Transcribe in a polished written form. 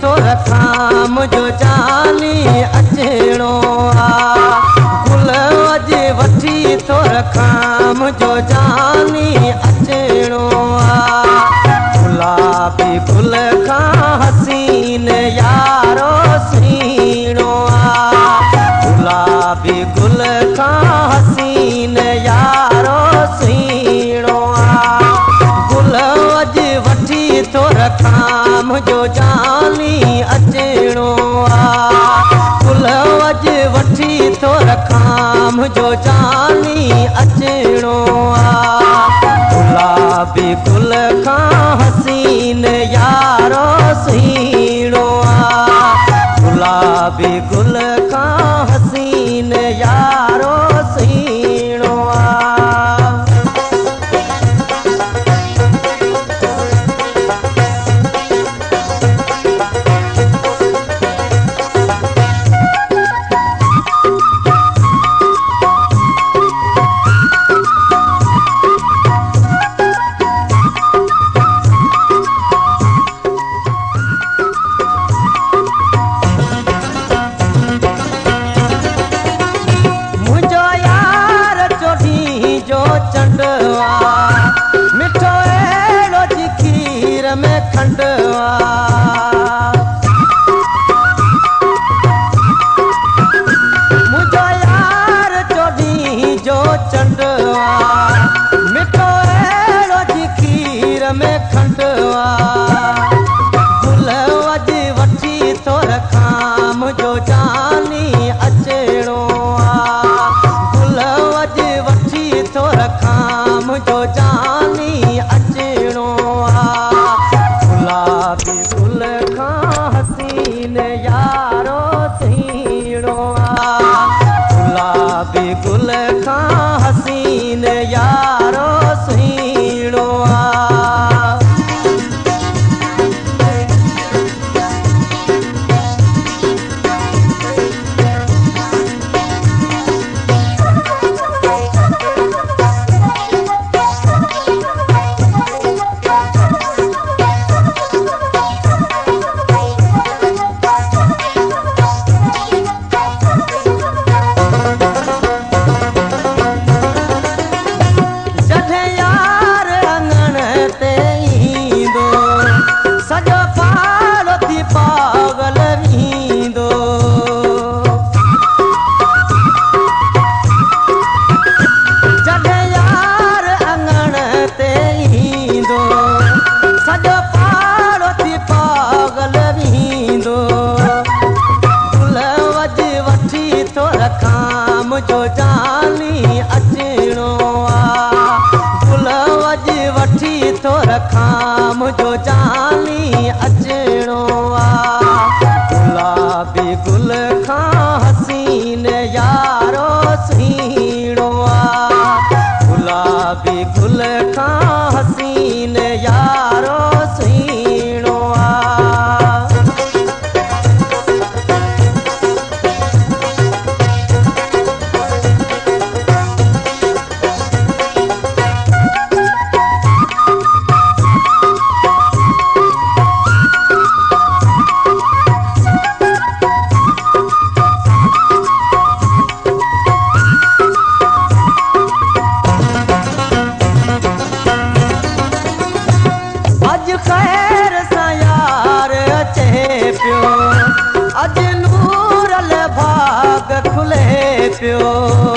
थो रखां मुंहिंजो जानी अचिणो आ। गुल अॼु वठी थो रखां मुंहिंजो जानी अचिणो आ। गुलाबी गुल खां हसीन यारो सुहिणो आ। गुलाबी गुल खां हसीन यारो सुहिणो आ। गुल अॼु वठी थो रखां मुंहिंजो जानी अचिणो आ। गुल अॼु वठी थो रखां मुंहिंजो जानी अचिणो आ। गुलाबी गुल खां हसीन यारो सुहिणो आ। गुलाबी गुल खां हसीन यारो सुहिणो आ। मिठो अहिड़ो जी खीर में खंडवा। मुंहिंजो यार चोॾहीं जो चंडवा, मिठो अहिड़ो जी खीर में खंडवा। गुल अॼु वठी थो रखां मुंहिंजो जानी अचिणो आ। गुल अॼु वठी थो रखां मुंहिंजो जानी अचिणो आ। गुलाबी गुल खां हसीन यारो सुहिणो आ। गुलाबी गुल खां हसीन यारो सुहिणो आ। सॼो पाड़ो थी पागल वेंदो। जॾहिं यार आङण ते ईंदो, सॼो पाड़ो थी पागल वेंदो। गुल अॼु वठी थो रखां मुंहिंजो जानी अचिणो आ। गुल अॼु वठी थो रखां मुंहिंजो जानी अचिणो आ। गुलाबी गुल खां हसीन यारो सुहिणो आ। गुलाबी गुल खां हसीन यारो सुहिणो आ। अॼु ख़ैर सां यार अचे पियो, अॼु नूरल भाग खुले पियो।